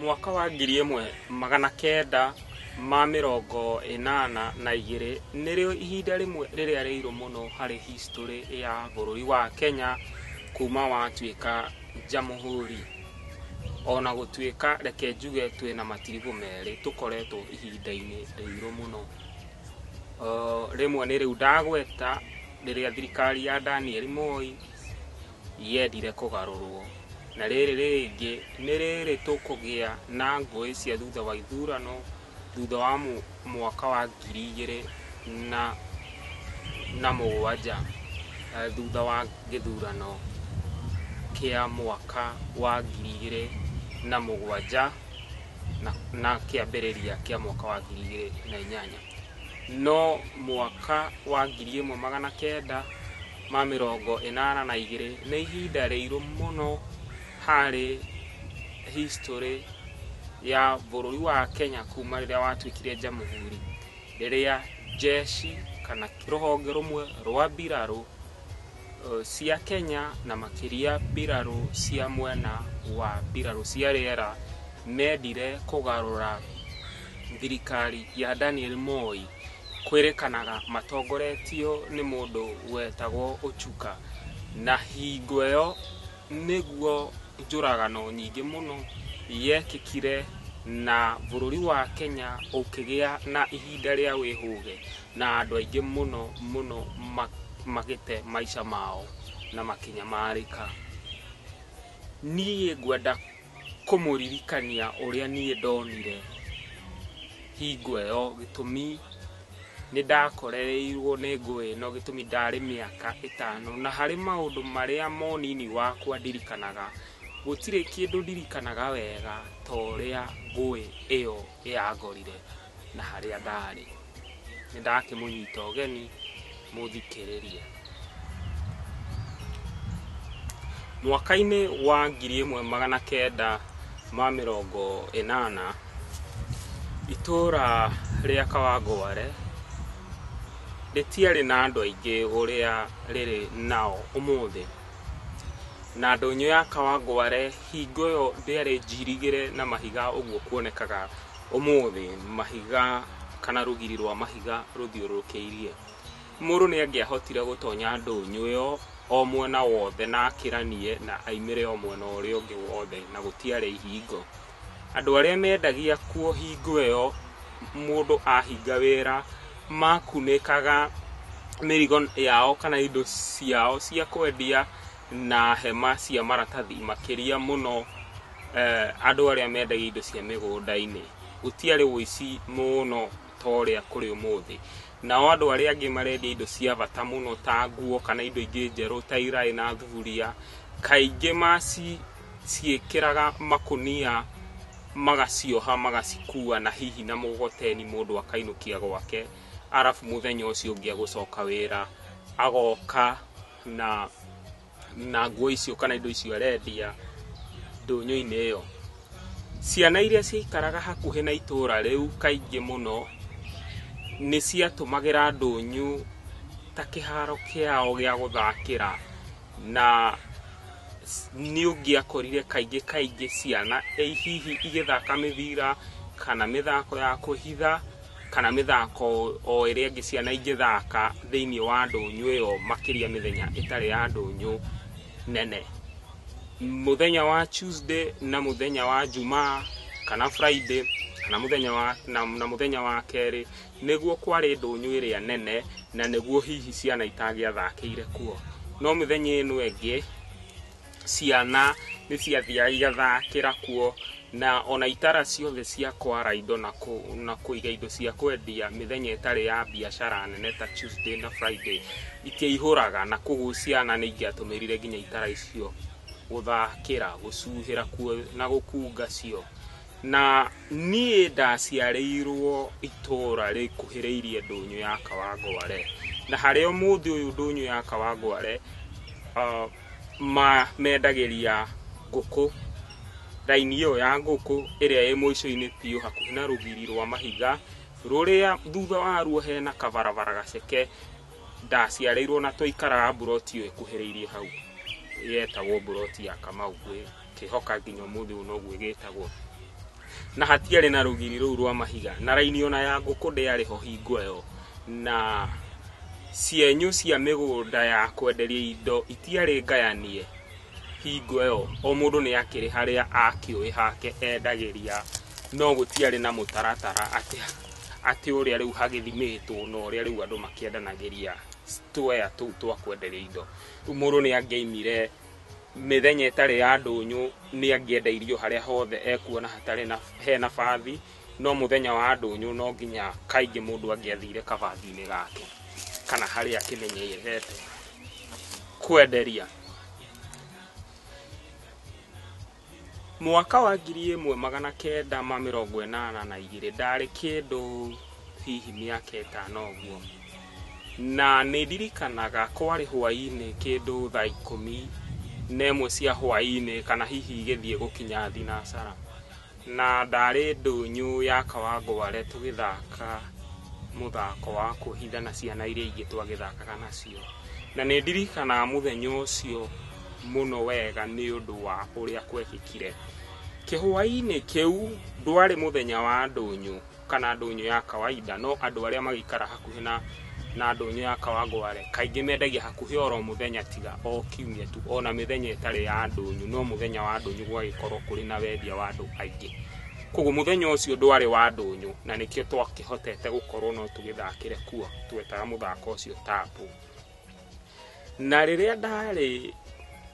Mwaka wa 1982 nĩrĩo ihinda rĩmwe rĩrĩa rĩirũ mũno harĩ history ya bũrũri wa Kenya kuma watuĩka jamhuri. Ona gũtuĩka reke njuge twĩna matiribũ merĩ tũkoretwo ihinda-inĩ rĩirũ mũno. Rĩmwe nĩ rĩu ndagweta rĩrĩa thirikari ya Daniel Moi yendire kũgarũrwo, na rĩrĩ rĩngĩ nĩ rĩrĩ tũkũgĩa na ngũĩ cia thutha wa ithurano thutha wa mwaka wa 2007, thutha wa gĩthurano kĩa mwaka wa 2007 na kĩambĩrĩria kĩa mwaka wa 2008. No mwaka wa 1982 nĩ ihinda rĩirũ mũno harĩ history ya bũrũri wa Kenya kuma rĩrĩa watuĩkire jamhuri, rĩrĩa jeshi kana rũhonge rũmwe rwa mbirarũ cia Kenya na makĩria mbirarũ cia mwena wa mbirarũ cia rĩera mendire kũgarũra thirikari ya Daniel Moi, kwĩrĩkanaga matongoretio nĩ mũndũ wetagwo Ochuka. Na hingo ĩyo nĩguo njũragano nyingĩ mũno yekĩkire na bũrũri wa Kenya ũkĩgĩa na ihinda rĩa wĩhũge, na andũ aingĩ mũno mũno magĩte maica mao na makĩnyamarĩka. Niĩ ngwenda kũmũririkania ũrĩa niĩ ndonire hingo ĩyo, gĩtũmi nĩ ndakorereirwo nĩ ngũĩ ĩno, gĩtũmi ndarĩ mĩaka 5, na harĩ maũndũ marĩa monini wakwa ndirikanaga, gũtirĩ kĩndũ ndirikanaga wega ta ũrĩa ngũĩ ĩyo yangorire na harĩa ndarĩ. Nĩ ndakĩmũnyita ũgeni mũthikĩrĩrie. Mwaka-inĩ wa 1980 itũũra rĩa Kawangware rĩtiarĩ na andũ aingĩ ũrĩa rĩrĩ nao ũmũthĩ. Na ndũnyũ ya Kawangware hingo ĩyo ndĩarĩ njirigĩre na mahiga ũguo kuonekaga ũmũthĩ, mahiga kana rũgiri rwa mahiga rũthiũrũrũkĩirie. Mũndũ nĩ angĩahotire gũtonya ndũnyũ ĩyo o mwena wothe na akĩranie na aimĩre o mwena ũrĩa ũngĩ wothe, na gũtiarĩ ihingo. Andũ arĩa mendagia kuo hingo ĩyo mũndũ ahinga wĩra makunĩkaga mĩrigo yao kana indo ciao cia kwendia na hema cia maratathi, makĩria mũno andũ arĩa mendagia indo cia mĩgũnda-inĩ. Gũtiarĩ ũici mũno ta ũrĩa kũrĩ ũmũthĩ. Nao andũ arĩa angĩ marendia indo cia bata mũno ta nguo kana indo ingĩ njerũ ta iraĩ na thuburia, kaingĩ maciĩkĩraga makũnia magacioha magacikua na hihi na mũgogoteni mũndũ akainũkia gwake, arabu mũthenya ũcio ũngĩ agũcoka wĩra agoka na nguo icio kana indo icio arendia ndũnyũ-inĩ ĩyo. Ciana iria ciaikaraga hakuhĩ na itũũra rĩu kaingĩ mũno nĩ ciatũmagĩra ndũnyũ ta kĩharo kĩao gĩa gũthakĩra, na nĩ ũngĩakorire kaingĩ kaingĩ ciana hihi igĩthaka mĩbira kana mĩthako ya kwĩhitha kana mĩthako o ĩrĩa ĩngĩ ciana ingĩthaka thĩinĩ wa ndũnyũ ĩyo, makĩria mĩthenya ĩtarĩ ya ndũnyũ nene. Mũthenya wa Tuesday na mũthenya wa Jumaa kana Friday kana mũthenya wa na mũthenya wa kerĩ nĩguo kwarĩ ndũnyũ ĩrĩa nene, na nĩguo hihi ciana itangĩathakĩire kuo. No mĩthenya ĩno ĩngĩ ciana nĩ ciathiaga igathakĩra kuo, na ona itara ciothe cia kwara indo na kũiga indo cia kwendia mĩthenya ĩtarĩ ya biacara nene ta Tuesday na Friday itiaihũraga, na koguo ciana nĩ ingĩatũmĩrire nginya itara icio gũthakĩra, gũcuhĩra kuo na gũkunga cio. Na niĩ ndaciarĩirwo itũũra rĩkuhĩrĩirie ndũnyũ ya Kawangware, na harĩa ũmũthĩ ũyũ ndũnyũ ya Kawangware mendagĩria ngũkũ, raini ĩyo ya ngũkũ ĩrĩa ĩ mũico-inĩ biũ hakuhĩ na rũgiri rwa mahiga rũrĩa thutha waruo hena kabarabara gaceke. Ndaciarĩirwo na twaikaraga mburoti ĩyo ĩkuhĩrĩirie hau, yetagwo mburoti ya Kamau, ngĩhoka nginya ũmũthĩ ũyũ noguo ĩgĩtagwo. Na hatiarĩ na rũgiri rũu rwa mahiga, na raini ona ya ngũkũ ndĩarĩ ho hingo ĩyo, na cienyũ cia mĩgũnda ya kwenderia indo itiarĩ ngayanie hingo ĩyo. O mũndũ nĩ akĩrĩ harĩa akĩũĩ hake endagĩria, no gũtiarĩ na mũtaratara atĩ ũrĩa rĩu hagĩthimĩtwo na ũrĩa rĩu andũ makĩendanagĩria tũea tũu twa kwenderia indo. Rĩu mũndũ nĩ angĩaimire mĩthenya ĩtarĩ ya ndũnyũ, nĩ angĩendeirio harĩa hothe ekuona hatarĩ na hena bathi, no mũthenya wa ndũnyũ no nginya kaingĩ mũndũ angĩathire kabathi-inĩ gake kana harĩa akĩmenyerete kwenderia. Mwaka wa 1982 ndarĩ kĩndũ hihi mĩaka 5 ũguo, na nĩ ndirikanaga kwarĩ hwaĩ-inĩ kĩndũ thaa 11 cia hwaĩ-inĩ kana hihi igĩthiĩ gũkinya thinacara, na ndarĩ ndũnyũ ya Kawangware tũgĩthaka mũthako wa kwĩhitha na ciana iria ingĩ twagĩthakaga nacio. Na nĩ ndirikanaga mũthenya ũcio mũno wega nĩ ũndũ wa ũrĩa kwekĩkire. Kĩhwaĩ-inĩ kĩu ndwarĩ mũthenya wa ndũnyũ kana ndũnyũ ya kawaida, no andũ arĩa magĩikara hakuhĩ na ndũnyũ ya Kawangware kaingĩ mendagia hakuhĩ oro mũthenya tiga o kiumia tu, ona mĩthenya ĩtarĩ ya ndũnyũ, no mũthenya wa ndũnyũ gwagĩkorwo kũrĩ na wendia wa andũ aingĩ. Koguo mũthenya ũcio ndwarĩ wa ndũnyũ, na nĩkĩo twakĩhotete gũkorwo no tũgĩthakĩre kuo, twetaga mũthako ũcio tapu. Na rĩrĩa ndarĩ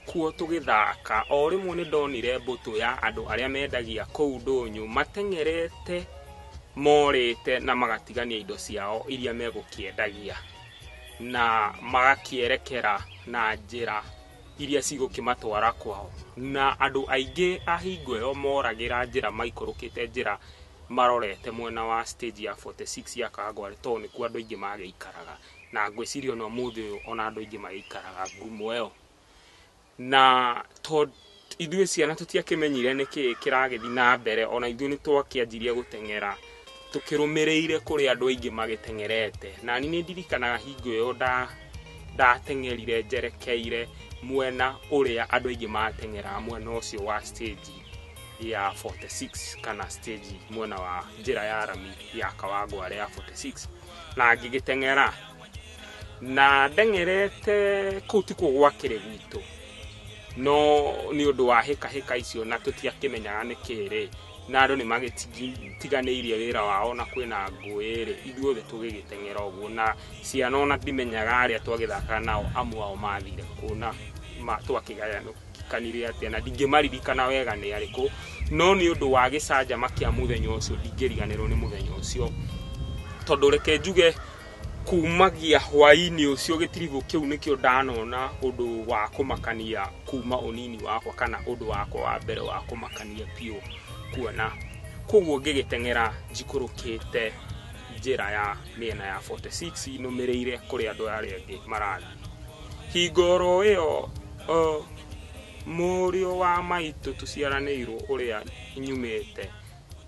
kuo tũgĩthaka, o rĩmwe nĩ ndonire mbũtũ ya andũ arĩa mendagia kũu ndũnyũ mateng'erete morĩte na magatigania indo ciao iria megũkĩendagia, na magakĩerekera na njĩra iria cigũkĩmatwara kwao. Na andũ aingĩ a hingo ĩyo moragĩra njĩra, maikũrũkĩte njĩra marorete mwena wa stage ya 46 ya Kawangware, tondũ nĩkuo andũ aingĩ magĩikaraga, na ngwĩciria ona ũmũthĩ ũyũ ona andũ aingĩ magĩikaraga ngumo ĩyo. Na tondũ ithuĩ ciana tũtiakĩmenyire nĩkĩĩ kĩragĩthiĩ na mbere, ona ithuĩ nĩ twakĩanjirie gũteng'era tũkĩrũmĩrĩire kũrĩa andũ aingĩ magĩteng'erete. Na niĩ nĩ ndirikanaga hingo ĩyo ndateng'erire njerekeire mwena ũrĩa andũ aingĩ mateng'eraga, mwena ũcio wa stage ya 46 kana stage mwena wa njĩra ya rami ya Kawangware ya 46, na ngĩgĩteng'era na ndeng'erete kũu tikuo gwakĩrĩ gwitũ, no nĩ ũndũ wa hĩkahĩka icio na tũtiakĩmenyaga nĩkĩĩ rĩ, na andũ nĩ magĩtiganĩirie wĩra wao na kwĩna ngũĩ rĩ, ithuothe tũgĩgĩteng'era ũguo. Na ciana ona ndimenyaga arĩa twagĩthakaga nao, amwe ao mathire kũ na twakĩgayanũkanire atĩa, na ndingĩmaririkana wega nĩ arĩkũ, no nĩ ũndũ wa gĩcanjama kĩa mũthenya ũcio ndingĩriganĩrwo nĩ mũthenya ũcio, tondũ reke njuge kumagia hwaĩ-inĩ ũcio gĩtiribũ kĩu nĩkĩo ndanona ũndũ wa kũmakania kuma ũnini wakwa, kana ũndũ wakwa wa mbere wa kũmakania biũ kuona. Koguo ngĩgĩteng'era njikũrũkĩte njĩra ya mĩena ya 46 nũmĩrĩire kũrĩa andũ arĩa angĩ marathiĩ. Hingo oro ĩyo mũriũ wa maitũ tũciaranĩirwo ũrĩa nyumĩte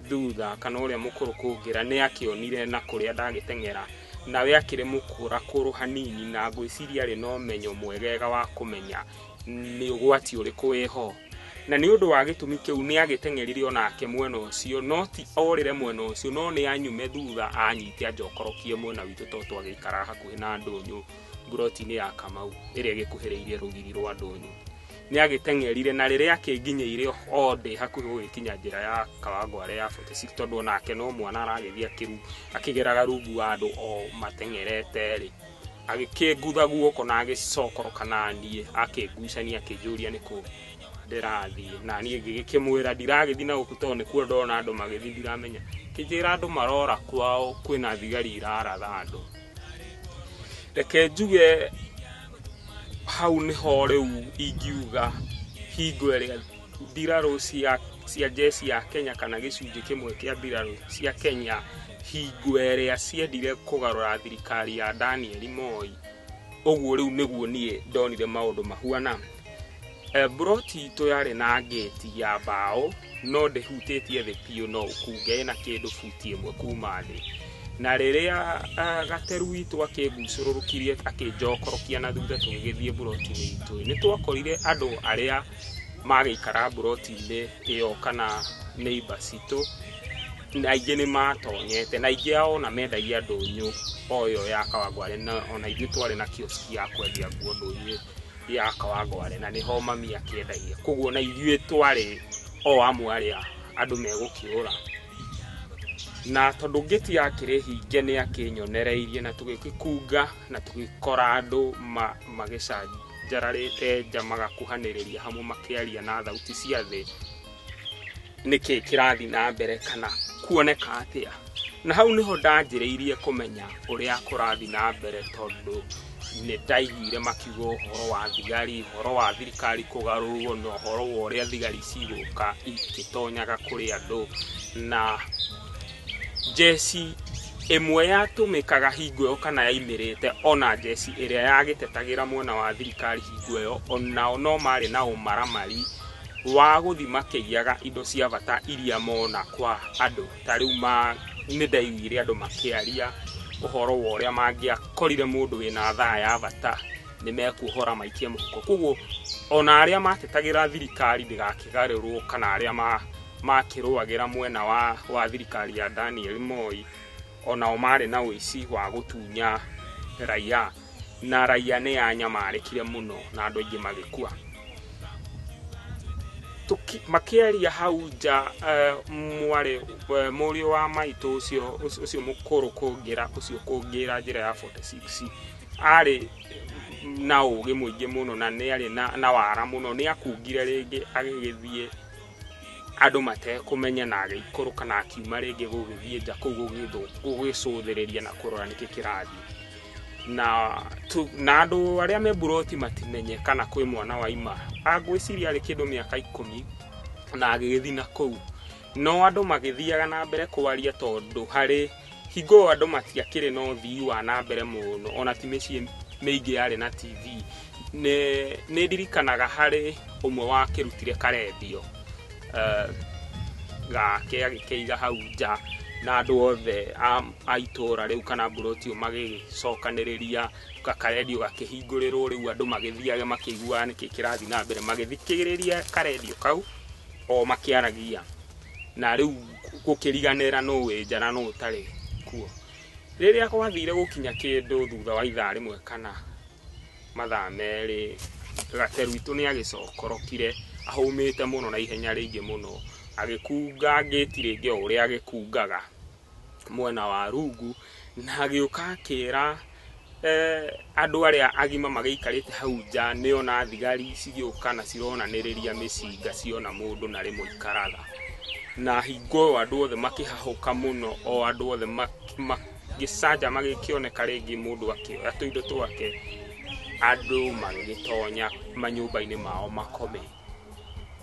thutha kana ũrĩa mũkũrũ kũngĩra nĩ akĩonire na kũrĩa ndagĩteng'era, nawe akĩrĩ mũkũrakũrũ hanini, na ngwĩciria arĩ na ũmenyo mwegega wa kũmenya nĩ ũgwati ũrĩkũ wĩho. Na nĩ ũndũ wa gĩtũmi kĩu nĩ agĩteng'erire onake mwena ũcio, no ti orĩre mwena ũcio, no nĩ anyume thutha anyite anjokorokie mwena witũ, tondũ twagĩikaraga hakuhĩ na ndũnyũ mburoti-inĩ ya Kamau ĩrĩa ĩgĩkuhĩrĩirie rũgiri rwa ndũnyũ. Nĩ agĩteng'erire, na rĩrĩa akĩnginyĩire o ndĩ hakuhĩ gũgĩkinya njĩra ya Kawangware ya 46, tondũ onake no mwana aragĩthiĩ akĩgeraga rungu wa andũ o mateng'erete rĩ, agĩkĩngutha guoko na agĩcokoroka na niĩ, akĩngucania akĩnjũria nĩkũ ndĩrathiĩ, na niĩ ngĩgĩkĩmwĩra ndiragĩthiĩ na gũkũ tondũ nĩkuo ndona andũ magĩthiĩ ndiramenya. Kĩnjĩra andũ marora kwao kwĩna thigari iraratha andũ. Reke njuge hau nĩho rĩu ingiuga hingo ĩrĩa mbirarũ cia jeshi ya Kenya kana gĩcunjĩ kĩmwe kĩa mbirarũ cia Kenya hingo ĩrĩa ciendire kũgarũra thirikari ya Daniel Moi, ũguo rĩu nĩguo niĩ ndonire maũndũ mahuana. Mburoti itũ yarĩ na ngĩti ya mbaũ, no ndĩhutĩtie thĩ biũ, no ũkunge ĩna kĩndũ buti 1 kuma thĩ. Na rĩrĩa gateru witũ akĩngucũrũrũkirie akĩnjokorokia na thutha tũgĩgĩthiĩ mburoti-inĩ itũ, nĩ twakorire andũ arĩa magĩikara mburoti-inĩ ĩyo kana neighbor citũ, na aingĩ nĩ matonyete, na aingĩ ao ona mendagia ndũnyũ o ĩyo ya Kawangware, na ona ithuĩ twarĩ na kioski ya kwendia nguo ndũnyũ ya Kawangware, na nĩho mami akĩendagia. Koguo na ithuĩ twarĩ o amwe arĩa andũ megũkĩũra. Na tondũ ngĩti yakĩrĩ hinge nĩ akĩnyonereirie, na tũgĩgĩkunga na tũgĩkora andũ magĩcanjararĩte nja, magakuhanĩrĩria hamwe makĩaria na thauti cia thĩ, nĩkĩ kĩrathiĩ na mbere kana kuoneka atĩa. Na hau nĩho ndanjĩrĩirie kũmenya ũrĩa kũrathiĩ na mbere, tondũ nĩ ndaiguire makiuga ũhoro wa thigari, ũhoro wa thirikari kũgarũrwo, na ũhoro wa ũrĩa thigari cigũka igĩtonyaga kũrĩ andũ. Na njeci ĩmwe yatũmĩkaga hingo ĩyo kana yaimĩrĩte, ona njeci ĩrĩa yagĩtetagĩra mwena wa thirikari hingo ĩyo, onao no marĩ na ũmaramari wa gũthiĩ makĩiyaga indo cia bata iria mona kwa andũ. Ta rĩu nĩ ndaiguire andũ makĩaria ũhoro wa ũrĩa mangĩakorire mũndũ wĩna thaa ya bata nĩ mekuohora maikie mũhuko. Koguo ona arĩa matetagĩra thirikari ndĩgakĩgarũrwo, kana arĩa makĩrũagĩra mwena wa thirikari ya Daniel Moi, onao marĩ na ũici wa gũtunya raia, na raia nĩ yanyamarĩkire mũno na andũ aingĩ magĩkua. Makĩaria hau nja, mwarĩ mũriũ wa maitũ ũcio mũkũrũ kũngĩra, ũcio kũngĩra njĩra ya 46, arĩ na ũgĩ mũingĩ mũno na nĩ arĩ na wara mũno. Nĩ akungire rĩngĩ agĩgĩthiĩ andũ matekũmenya, na agĩikũrũka na akiuma rĩngĩ gũgĩthiĩ nja kũu gũgĩcũthĩrĩria na kũrora nĩkĩ kĩrathiĩ. Na andũ arĩa me mburoti matimenye kana kwĩ mwana waima, angwĩciria arĩ kĩndũ mĩaka 10, na agĩgĩthiĩ na kũu. No andũ magĩthiaga na mbere kwaria, tondũ harĩ hingo ĩyo andũ matiakĩrĩ na ũthii wa na mbere mũno, ona ti mĩciĩ mĩingĩ yarĩ na TV. Nĩ ndirikanaga harĩ ũmwe wakĩrutire karendio gake agĩkĩiga hau nja, na andũ othe a itũra rĩu kana mburoti ĩyo magĩcokanĩrĩria, karendio gakĩhingũrĩrwo, rĩu andũ magĩthiage makĩiguaga nĩkĩ kĩrathiĩ na mbere, magĩthikĩrĩria karendio kau o makĩaragia, na rĩu gũkĩriganĩra nũ wĩ nja na nũ ũtarĩ kuo. Rĩrĩa gwathire gũkinya kĩndũ thutha wa ithaa rĩmwe kana mathaa merĩ, gateru witũ nĩ agĩcokorokire ahũmĩte mũno na ihenya rĩingĩ mũno, agĩkunga ngĩti rĩngĩ o ũrĩa agĩkungaga mwena wa rungu, na agĩũka akĩra andũ arĩa agima magĩikarĩte hau nja, nĩona thigari cigĩũka na cironanĩrĩria mĩcinga ciona mũndũ na rĩmwe ikaratha. Na hingo ĩyo andũ othe makĩhahũka mũno, o andũ othe magĩcanja magĩkĩoneka rĩngĩ mũndũ akĩoya tũindo twake, andũ magĩgĩtonya manyũmba-inĩ mao makome.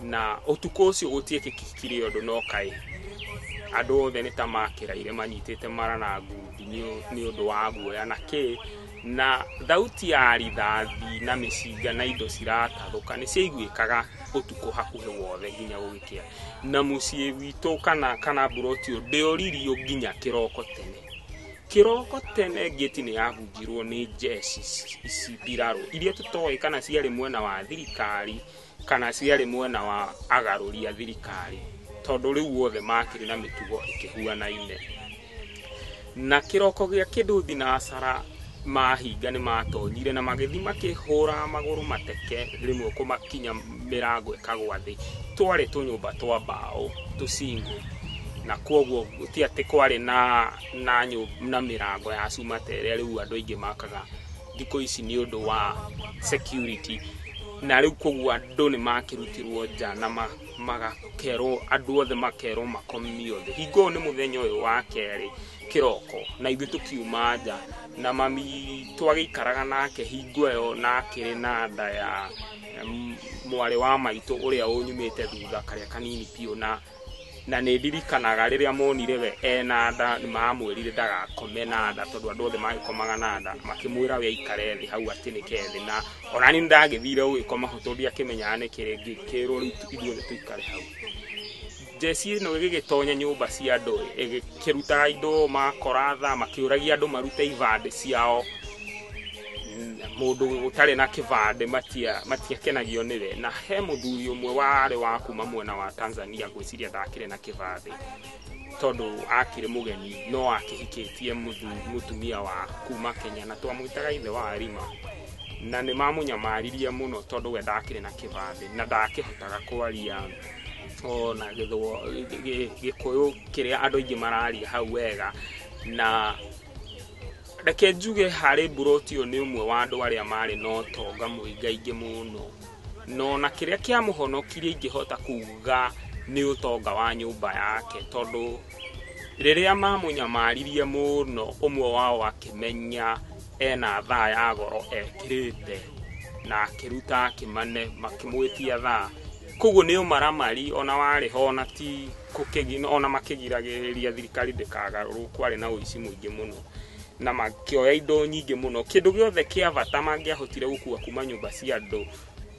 Na ũtukũ ũcio gũtiekĩkire ũndũ, no kaĩ andũ othe nĩ ta makĩraire manyitĩte mara na ngundi nĩ ũndũ wa guoya na kĩ. Na thauti ya rithathi na mĩcinga na indo ciratathũka nĩ ciaiguĩkaga ũtukũ hakuhĩ wothe nginya gũgĩkĩa. Na mũciĩ witũ kana mburoti ũyũ ndĩoririo nginya kĩroko tene. Kĩroko tene ngĩti nĩ yabunjirwo nĩ njeci ici mbirarũ iria tũtoĩ kana ciarĩ mwena wa thirikari kana ciarĩ mwena wa agarũri a thirikari, tondũ rĩu othe makĩrĩ na mĩtugo ĩkĩhuanaine. Na kĩroko gĩa kĩndũ thinacara mahinga nĩ matonyire na magĩthiĩ makĩhũra magũrũ mateke, rĩmwe kũmakinya mĩrango ĩkagwa thĩ. Twarĩ tũnyũmba twa mbaũ tũcingũ, na koguo ti atĩ kwarĩ na mĩrango ya cuma ta ĩrĩa rĩu andũ aingĩ makaga thikũ ici nĩ ũndũ wa security. Na rĩu koguo andũ nĩ makĩrutirwo nja na magakerwo, andũ othe makerwo makomio thĩ. Hingo ĩyo nĩ mũthenya ũyũ wa kerĩ kĩroko, na ithuĩ tũkiuma nja, na mami twagĩikaraga nake hingo ĩyo, na akĩrĩ na nda ya mwarĩ wa maitũ ũrĩa ũnyumĩte thutha karĩa kanini biũ. Na nĩ ndirikanaga rĩrĩa monire we ena nda, nĩ mamwĩrire ndagakome na nda, tondũ andũ othe magĩkomaga na nda, makĩmwĩra we aikare thĩ hau atĩ nĩ ke thĩ. Na ona niĩ nĩndagĩthire gũgĩkoma ho tondũ ndiakĩmenyaga nĩ kĩrĩ, ngĩkĩrwo rĩu ithuothe tũikare hau. Njeci ĩno ĩgĩgĩtonya nyũmba cia andũ, ĩgĩkĩrutaga indo makora tha, makĩũragia andũ marute ibandĩ ciao. Mũndũ ũtarĩ na kĩbandĩ matiakenagio nĩwe. Na he mũthuri ũmwe warĩ wa kuma mwena wa Tanzania, ngwĩciria ndakĩrĩ na kĩbandĩ tondũ akĩrĩ mũgeni, no akĩhikĩtie mũtumia wa kuma Kenya, na twamwĩtaga ithe wa Arima. Na nĩ mamũnyamaririe mũno tondũ we ndakĩrĩ na kĩbandĩ na ndakĩhotaga kwaria ona Gĩkũyũ kĩrĩa andũ aingĩ mararia hau wega. Na reke njuge harĩ mburoti ĩyo nĩ ũmwe wa andũ arĩa marĩ na ũtonga mũingaingĩ mũno, no na kĩrĩa kĩamũhonokirie ingĩhota kuga nĩ ũtonga wa nyũmba yake, tondũ rĩrĩa mamũnyamaririe mũno, ũmwe wao akĩmenya ena thaa ya goro ekĩrĩte, na akĩruta akĩmane, makĩmwĩtia thaa. Koguo nĩ ũmaramari ona warĩ ho, ona ti ona makĩgiragĩrĩria thirikari ndĩkagarũrwo, kwarĩ na ũici mũingĩ mũno na makĩoya indo nyingĩ mũno. Kĩndũ gĩothe kĩa bata mangĩahotire gũkua kuma nyũmba cia andũ,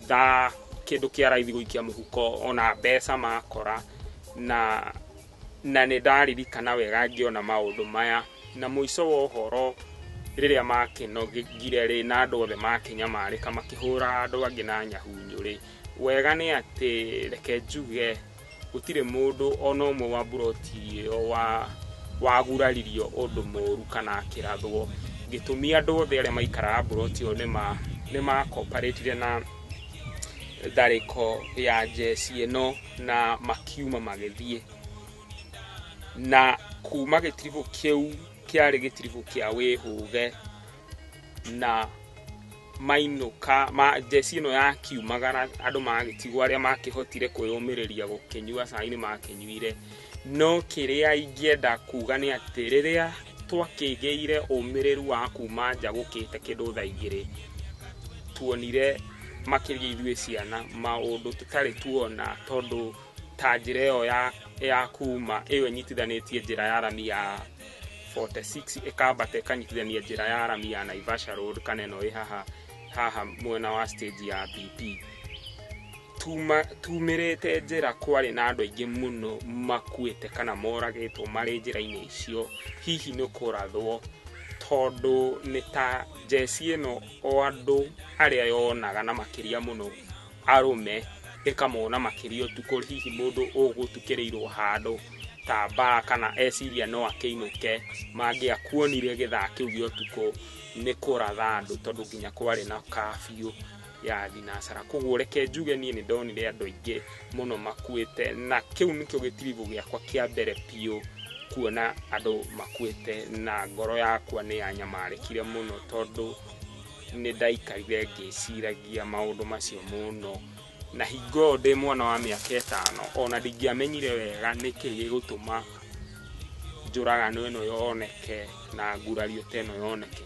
thaa, kĩndũ kĩa raithi gũikia mũhuko, ona mbeca makora. Na nĩ ndaririkana wega ngĩona maũndũ maya. Na mũico wa ũhoro rĩrĩa makĩnogire rĩ, na andũ othe makĩnyamarĩka makĩhũra andũ angĩ na nyahunyu rĩ, wega nĩ atĩ reke njuge gũtirĩ mũndũ ona ũmwe wa mburoti ĩyo waguraririo ũndũ mũru kana akĩrathwo. Gĩtũmi andũ othe arĩa maikaraga mburoti ĩyo nĩ makoparatire na tharĩko ya njeci ĩno na makiuma magĩthiĩ. Na kuma gĩtiribũ kĩu kĩarĩ gĩtiribũ kĩa wĩhũge, na mainũka njeci ĩno yakiumagara, andũ magĩtigwo arĩa makĩhotire kwĩyũmĩrĩria gũkĩnyua cai nĩ makĩnyuire. No kĩrĩa ingĩenda kuga nĩ atĩ rĩrĩa twakĩgĩire ũmĩrĩru wa kuma nja gũkĩte kĩndũ thaa igĩrĩ, tuonire makĩria ithuĩ ciana maũndũ tũtarĩ tuona, tondũ ta njĩra ĩyo ya kuma ĩyo ĩnyitithanĩtie njĩra ya rami ya 46 ĩkambata ĩkanyitithania njĩra ya rami ya Naivasha Road kana ĩno ĩ haha mwena wa stage ya BP. Tumĩrĩte njĩra kwarĩ na andũ aingĩ mũno makuĩte kana moragĩtwo marĩ njĩra-inĩ icio, hihi nĩ kũrathwo, tondũ nĩ ta njeci ĩno o andũ arĩa yonaga na makĩria mũno arũme ĩkamona makĩria ũtukũ, hihi mũndũ ũgũtukĩrĩirwo handũ ta baa kana eciria no akĩinũke, mangĩakuonire gĩthaa kĩu gĩa ũtukũ nĩ kũratha andũ, tondũ nginya kwarĩ na curfew ya thinacara. Koguo reke njuge niĩ nĩ ndonire andũ aingĩ mũno makuĩte, na kĩu nĩkĩo gĩtiribũ gĩakwa kĩa mbere biũ kuona andũ makuĩte, na ngoro yakwa nĩ yanyamarĩkire mũno tondũ nĩ ndaikarire ngĩciragia maũndũ macio mũno. Na hingo ĩyo ndĩ mwana wa mĩaka 5, ona ndingĩamenyire wega nĩkĩ gĩgũtũma njũragano ĩno yoneke na ngurario ta ĩno yoneke.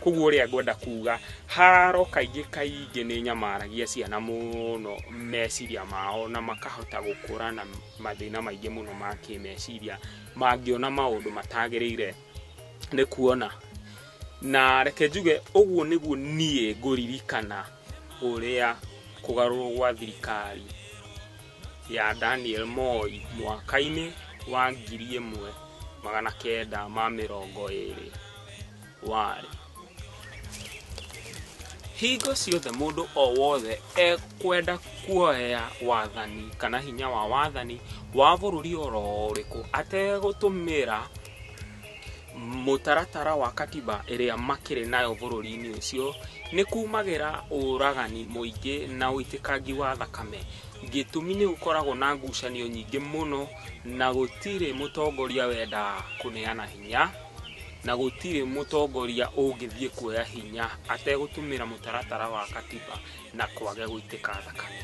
Koguo ũrĩa ngwenda kuga, haro kaingĩ kaingĩ nĩ nyamaragia ciana mũno meciria mao, na makahota gũkũra na mathĩna maingĩ mũno ma kĩmeciria mangĩona maũndũ matagĩrĩire nĩ kuona. Na reke njuge ũguo nĩguo niĩ ngũririkana ũrĩa kũgarũrwo gwa thirikari ya Daniel Moi mwaka-inĩ wa 1920 warĩ. Hingo ciothe mũndũ o wothe ekwenda kuoya wathani kana hinya wa wathani wa bũrũri oro ũrĩkũ ategũtũmĩra mũtaratara wa katiba ĩrĩa makĩrĩ nayo bũrũri-inĩ ũcio, nĩ kumagĩra ũragani mũingĩ na ũitĩkangi wa thakame. Gĩtũmi nĩ gũkoragwo na ngucanio nyingĩ mũno, na gũtirĩ mũtongoria wendaga kũneana hinya, na gũtirĩ mũtongoria ũngĩthiĩ kuoya hinya ategũtũmĩra mũtaratara wa katiba na kwage gũitĩka thakame.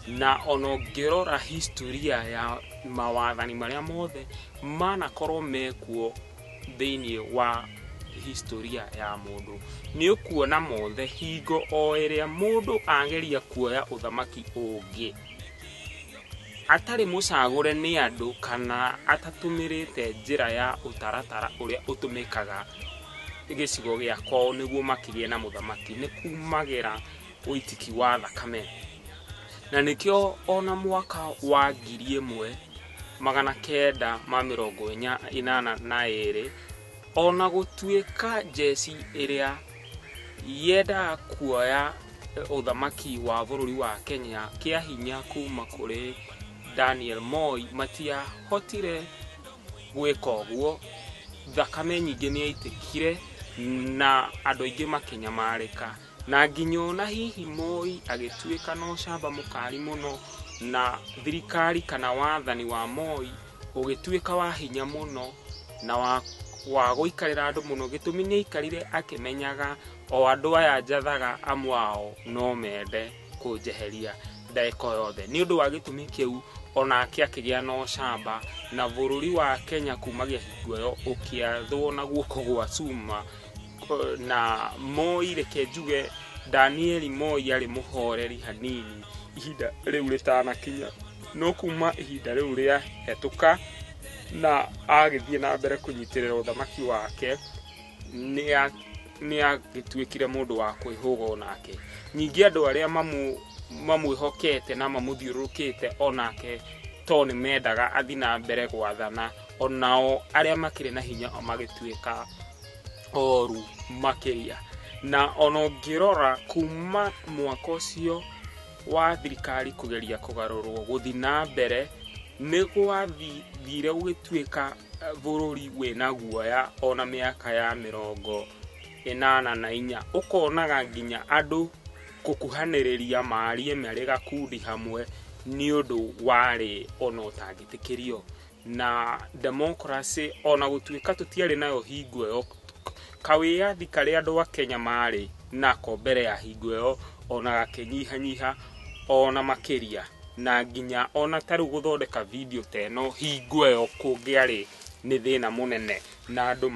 Na ona ũngĩrora historia ya mawathani marĩa mothe manakorwo mekuo thĩinĩ wa historia ya mũndũ, nĩ ũkuona mothe hingo o ĩrĩa mũndũ ageria kuoya ũthamaki ũngĩ atarĩ mũcagũre nĩ andũ kana atatũmĩrĩte njĩra ya ũtaratara ũrĩa ũtũmĩkaga gĩcigo gĩa kwao nĩguo makĩgĩe na mũthamaki, nĩ kumagĩra ũitiki wa thakame. Na nĩkĩo ona mwaka wa 1982, ona gũtuĩka njeci ĩrĩa Yendaga kuoya ũthamaki wa bũrũri wa Kenya kĩa hinya kuma kũrĩ Daniel Moi, matiahotire gwĩka ũguo. Thakame nyingĩ nĩ yaitĩkire na andũ aingĩ makĩnyamarĩka, na nginya ona hihi Moi agĩtuĩka na ũcamba mũkari mũno, na thirikari kana wathani wa Moi ũgĩtuĩka wa hinya mũno na wa gũikarĩra andũ mũno. Gĩtũmi nĩ aikarire akĩmenyaga o andũ aya njathaga amwe ao no mende kũnjeheria ndagĩka o yothe. Nĩ ũndũ wa gĩtũmi kĩu onake akĩgĩa na ũcamba, na bũrũri wa Kenya kumagia hingo ĩyo ũkĩathwo na guoko gwa cuma. Na Moi, reke njuge Daniel Moi arĩ mũhoreri hanini ihinda rĩu rĩtanakinya, no kuma ihinda rĩu rĩahetũka na agĩthiĩ na mbere kũnyitĩrĩra ũthamaki wake, nĩ agĩtuĩkire mũndũ wa kwĩhũga onake. Ningĩ andũ arĩa mamwĩhokete na mamũthiũrũrũkĩte onake to nĩ mendaga athiĩ na mbere gwathana, onao arĩa makĩrĩ na hinya magĩtuĩka oru makĩria. Na ona ũngĩrora kuma mwaka ũcio wa thirikari kũgeria kũgarũrwo gũthiĩ na mbere, nĩ gwathire gũgĩtuĩka bũrũri wĩna guoya ona mĩaka ya 84. Ũkonaga nginya andũ gũkuhanĩrĩria marie marĩ gakundi hamwe nĩ ũndũ warĩ ona ũtangĩtĩkĩrio. Na democracy ona gũtuĩka tũtiarĩ nayo hingo ĩyo, kawĩyathi karĩa andũ a Kenya marĩ nako mbere ya hingo ĩyo ona gakĩnyihanyiha ona makĩria. Na nginya ona ta rĩu gũthondeka video ta ĩno hingo ĩyo kũngĩarĩ nĩ thĩna mũnene, na andũ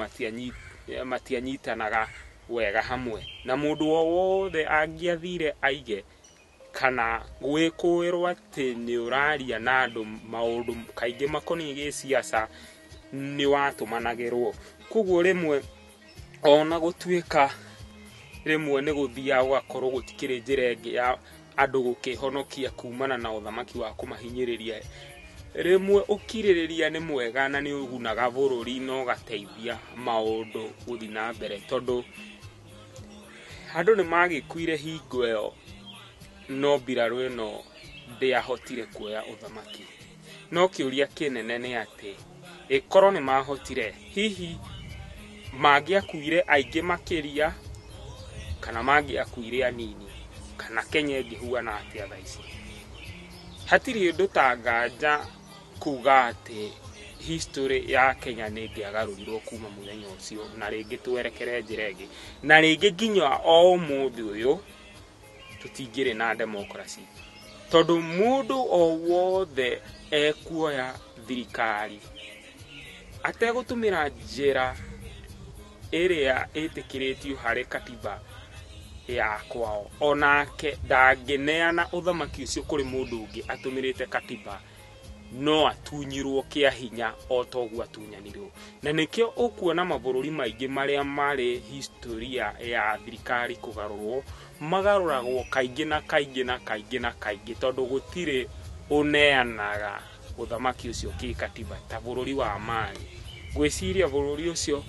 matianyitanaga wega hamwe, na mũndũ o wothe angĩathire aige kana gwĩkũĩrwo atĩ nĩ ũraria na andũ maũndũ kaingĩ makoniĩ gĩciaca nĩ watũmanagĩrwo. Koguo rĩmwe ona gũtuĩka rĩmwe nĩ gũthiaga gũgakorwo gũtikĩrĩ njĩra ĩngĩ ya andũ gũkĩhonokia kumana na ũthamaki wa kũmahinyĩrĩria, rĩmwe ũkirĩrĩria nĩ mwega na nĩ ũgunaga bũrũri na ũgateithia maũndũ gũthiĩ na mbere, tondũ andũ nĩ magĩkuire hingo ĩyo, no mbirarũ ĩno ndĩahotire kuoya ũthamaki. No kĩũria kĩnene nĩ atĩ ĩkorwo nĩ mahotire, hihi mangĩakuire aingĩ makĩria kana mangĩakuire anini, kana Kenya ĩngĩhuana atĩa thaa ici? Hatirĩ ũndũ ta nganja kuga atĩ history ya Kenya nĩ ĩngĩagarũrirwo kuma mũthenya ũcio na rĩngĩ twerekere njĩra ĩngĩ, na rĩngĩ nginya o ũmũthĩ ũyũ tũtingĩrĩ na democracy, tondũ mũndũ o wothe ekuoya thirikari ategũtũmĩra njĩra ĩrĩa ĩtĩkĩrĩtio harĩ katiba ya kwao, onake ndangĩneana ũthamaki ũcio kũrĩ mũndũ ũngĩ atũmĩrĩte katiba, no atunyirwo kĩa hinya o ta ũguo atunyanirwo. Na nĩkĩo ũkuona mabũrũri maingĩ marĩa marĩ historia ya thirikari kũgarũrwo magarũragwo kaingĩ na kaingĩ na kaingĩ na kaingĩ, tondũ gũtirĩ ũneanaga ũthamaki ũcio kĩkatiba ta bũrũri wa Mali. Ngwĩciria bũrũri ũcio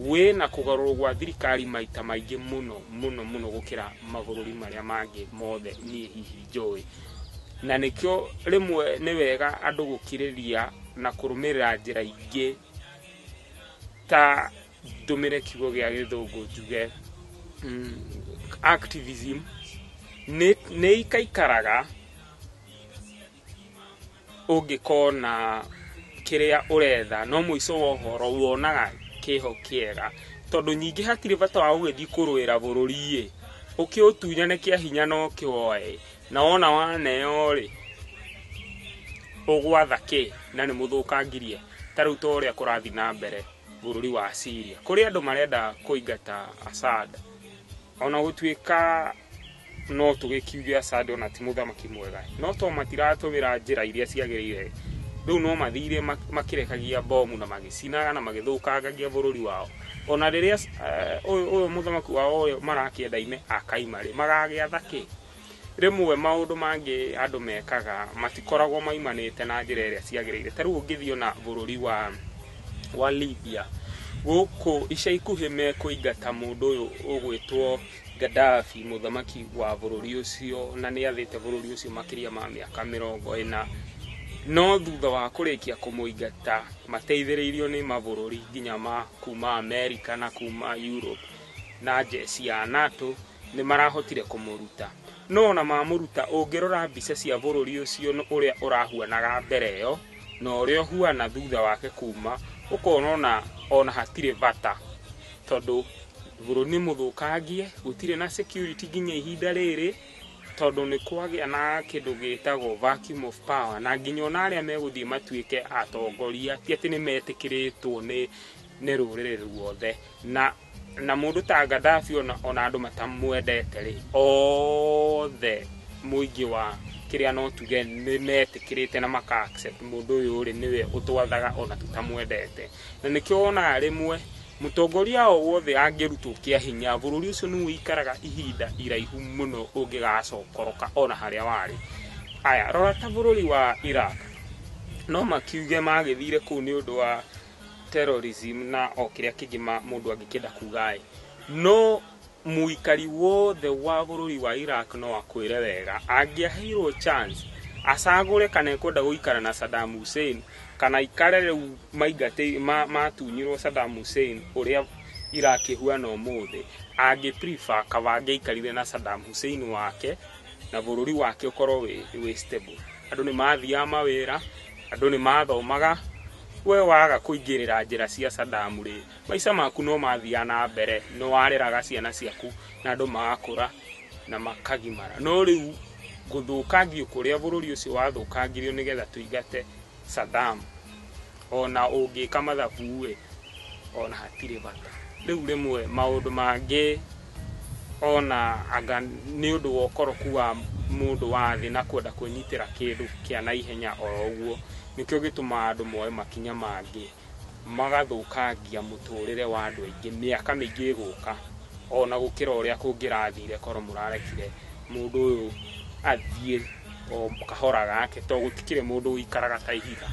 wĩna kũgarũrwo gwa thirikari maita maingĩ mũno mũno mũno gũkĩra mabũrũri marĩa mangĩ mothe niĩ hihi njũĩ. Na nĩkĩo rĩmwe nĩ wega andũ gũkirĩrĩria na kũrũmĩrĩra njĩra ingĩ, ta ndũmĩre kiugo gĩa gĩthũngũ njuge activism nĩ ikaikaraga ũngĩkona kĩrĩa ũretha, no mũico wa ũhoro wonaga kĩho kĩega, tondũ nyingĩ hatirĩ bata wa gũgĩthiĩ kũrũĩra bũrũri-ĩ, ũkĩũtunyane kĩa hinya na ũkĩwoe, na wona waneo-rĩ ũgwatha kĩ na nĩ mũthũkangirie. Ta rĩu ta ũrĩa kũrathiĩ na mbere bũrũri wa Syria, kũrĩ andũ marenda kũingata Assad, ona gũtuĩka no tũgĩkiuge Assad ona ti mũthamaki mwega, no to matiratũmĩra njĩra iria ciagĩrĩire. Rĩu no mathire makĩrekagia bomu na magĩcinaga na magĩthũkangagia bũrũri wao. Ona rĩrĩa ũyũ mũthamaki wao ũyũ marakĩenda ime akaima rĩ, magagĩatha kĩ? Rĩmwe maũndũ mangĩ andũ mekaga matikoragwo maimanĩte na njĩra ĩrĩa ciagĩrĩire. Ta rĩu ũngĩthiĩ ona bũrũri wa Libya, Gũkũ ica ikuhĩ mekũingata mũndũ ũyũ ũgwĩtwo Gaddafi, mũthamaki wa bũrũri ũcio, na nĩ athĩte bũrũri ũcio makĩria ma mĩaka 40. No thutha wa kũrĩkia kũmũingata, mateithĩrĩirio nĩ mabũrũri nginya ma kuma America na kuma Europe na njeci ya NATO, nĩ marahotire kũmũruta. No ona mamũruta, ũngĩrora mbica cia bũrũri ũcio ũrĩa ũrahuanaga mbere ĩyo na ũrĩa ũhuana thutha wake kuma, ũkona ona hatirĩ bata, tondũ bũrũri nĩ mũthũkangie, gũtirĩ na security nginya ihinda rĩrĩ, tondũ nĩ kwagĩa na kĩndũ gĩtagwo vacuum of power, na nginya ona arĩa megũthiĩ matuĩke atongoria ti atĩ nĩ metĩkĩrĩtwo nĩ rũrĩrĩ ruothe. Na mũndũ ta Gaddafi ona andũ matamwendete rĩ, othe mũingĩ wa kĩrĩa no tuge nĩ metĩkĩrĩte na maka accept mũndũ ũyũ rĩ nĩwe ũtwathaga ona tũtamwendete. Na nĩkĩo wonaga rĩmwe mũtongoria o wothe angĩrutwo kĩa hinya, bũrũri ũcio nĩ ũikaraga ihinda iraihu mũno ũngĩgacokoroka ona harĩa warĩ. Aya, rora ta bũrũri wa Iraq, no makiuge magĩthire kũu nĩ ũndũ wa terrorism na o kĩrĩa kĩngĩ mũndũ angĩkĩenda kuga ĩ, no mũikari wothe wa bũrũri wa Iraq no akwĩre wega, angĩaheirwo chance acagũre kana ekwenda gũikara na Saddam Hussein kana aikare rĩu maingate matunyirwo Saddam Hussein ũrĩa Iraq ĩhuana ũmũthĩ, angĩ prefer kaba angĩaikarire na Saddam Hussein wake na bũrũri wake ũkorwo wĩ stable. Andũ nĩ mathiaga mawĩra, andũ nĩ mathomaga. We waga kũingĩrĩra njĩra cia Saddam rĩ, maica maku no mathiaga na mbere, no wareraga ciana ciaku na andũ magakũra na makagimara. No rĩu gũthũkangio kũrĩa bũrũri ũcio wathũkangirio nĩgetha tũingate Saddam, ona ũngĩka mathabu ĩ, ona hatirĩ bata. Rĩu rĩmwe maũndũ mangĩ ona anga nĩ ũndũ wa ũkoroku wa mũndũ wa thĩ na kwenda kwĩnyitĩra kĩndũ kĩa naihenya oro ũguo, nĩkĩo gĩtũmaga andũ moe makinya mangĩ magathũkangia mũtũrĩre wa andũ aingĩ mĩaka mĩingĩ ĩgũka, ona gũkĩra ũrĩa kũngĩrathire korwo mũrarekire mũndũ ũyũ athiĩ o kahora gake, tondũ gũtikĩrĩ mũndũ ũikaraga ta ihiga.